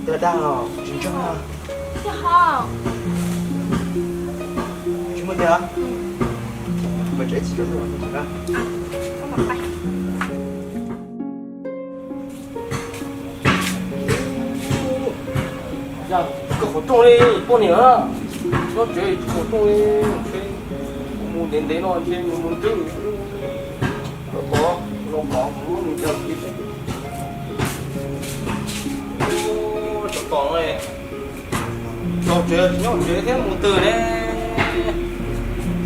Dag tsis ntseeg. Tsis muaj tiag. Mus tsev tsis tau. Koj qhov rooj li poj niam, nyob tsev tsis qhov rooj li, ntshe mus ntev ntev no ntshe mus mus nrwb. Los pov, los pov kuv lub nws cov kiv. Tsov tom no, los tsev tsis nyob tsev thiab mus twg ne?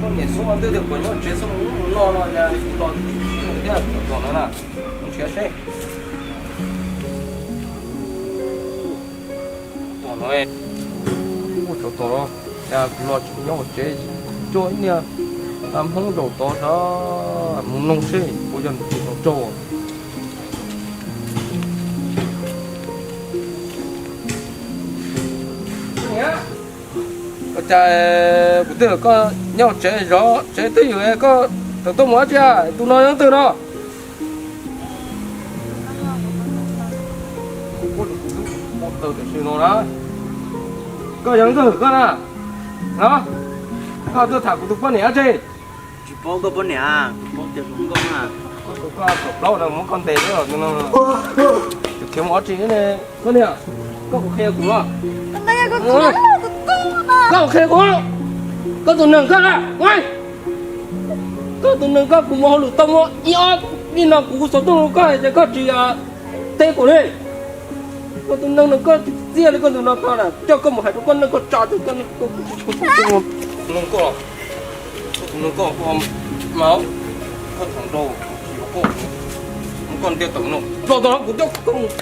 Koj niam xub twb tias kom nyob tsev xub mus ub mus no no, los thiab tsov tom no na, nrhiav seb. Tom no, ua tsov tom no, kuv los tsis nyob tsev, coj ib niag Hmoob zaum tod sav, mus noog seb puas yog nws tus hluas nraug. Ua cas kuv twb kom koj nyob tsev zov tsev twj ywm, koj tseem tuaj mus dab tsi? Tus no yog leej twg no? Kuv twb mus tam sim no na. Koj yog leej twg koj na? No, koj tuaj tham kuv tus poj niam dab tsi? Tsis paub koj poj niam, kuv paub tias hluas nkauj na. Koj tus koj kaum plaub no muab koj ntes xwb no. Tus khiav mus dab tsi ne? Koj niam, koj puas qhia kuv los? Koj puas qhia kuv? Koj tus neeg koj na, koj tus neeg koj, kuv mus hauj lwm tau muaj ib ob hnub no kuv xov tooj rau koj ces koj tsis teb kuv li. Koj tus neeg no koj txiaj li koj tus no koj na, coj koj mus hais rau koj neej koj tsa, koj tus neeg koj, koj thaum nrau, koj ntiaj teb no los tau kuv coj koj mus.